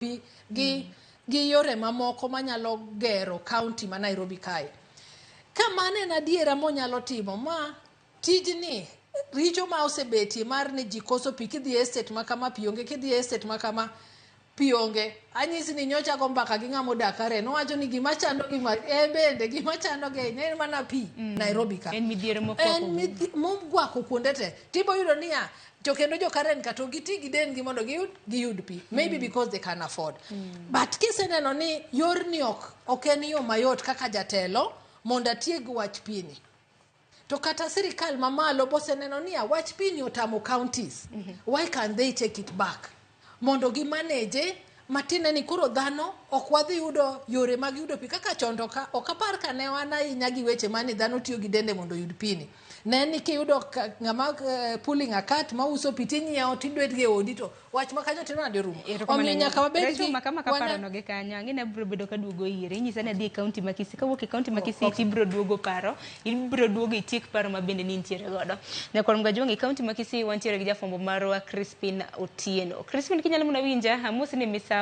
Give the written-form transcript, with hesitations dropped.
Pi gi gi yore mamoko manyalo gero county ma Nairobi kae. Ka mano en adiera monyalo timo ma tijni richo ma osebetie mar ni ji koso pi kidhi e estate ma kama pi onge kidhi e estate ma kama pi onge. Anyisi ni nyocha ago mbaka gi ng'ama odak Karen owacho ni gima chando gi ma en bende gima chando gi ahinya en mana pi Nairobi ka. En midhiero mokwako En midhi- mogwako kuonde te. Tibo yudo niya To kendo jo Karen ka to giti gi dendgi mondo giyud giyud pi. Maybe because they can afford. But kiseneno ni yorni ok ok en yo mayot kaka jatelo mondo atieg wach pi ni. To kata sirikal mamalo boseneno niya wach pi ni otamo counties. Why can't they take it back? Mondo gi manage matiende ni koro dhano ok wadhi yudo yore mag yudo pi kaka chon to ok apar ka ne wan ahinya gi weche mani dhano tiyo gi dende mondo oyud pi ni. Ne ni kiyudo ng'ama pulling a cart mauso pi tinyiewo tidwet gi e odi to wach ma kanyo timo nade orumo. Omiyo nyaka wabed gi Rachel Makama ka paro no gi kanyo ang'e ni abiro bedo ka duogo ire inyisa ni adhi e kaunti ma Kisii kawuok e kaunti ma Kisii to ibiro duogo paro ibiro duogo itiek paro ma bende ni intiere godo. Nyakwar Mgajwang' e kaunti ma Kisii wantiere gi jafwambo marwa Crispin Otieno. Crispin kinyalo mana winja amosi ni misawa.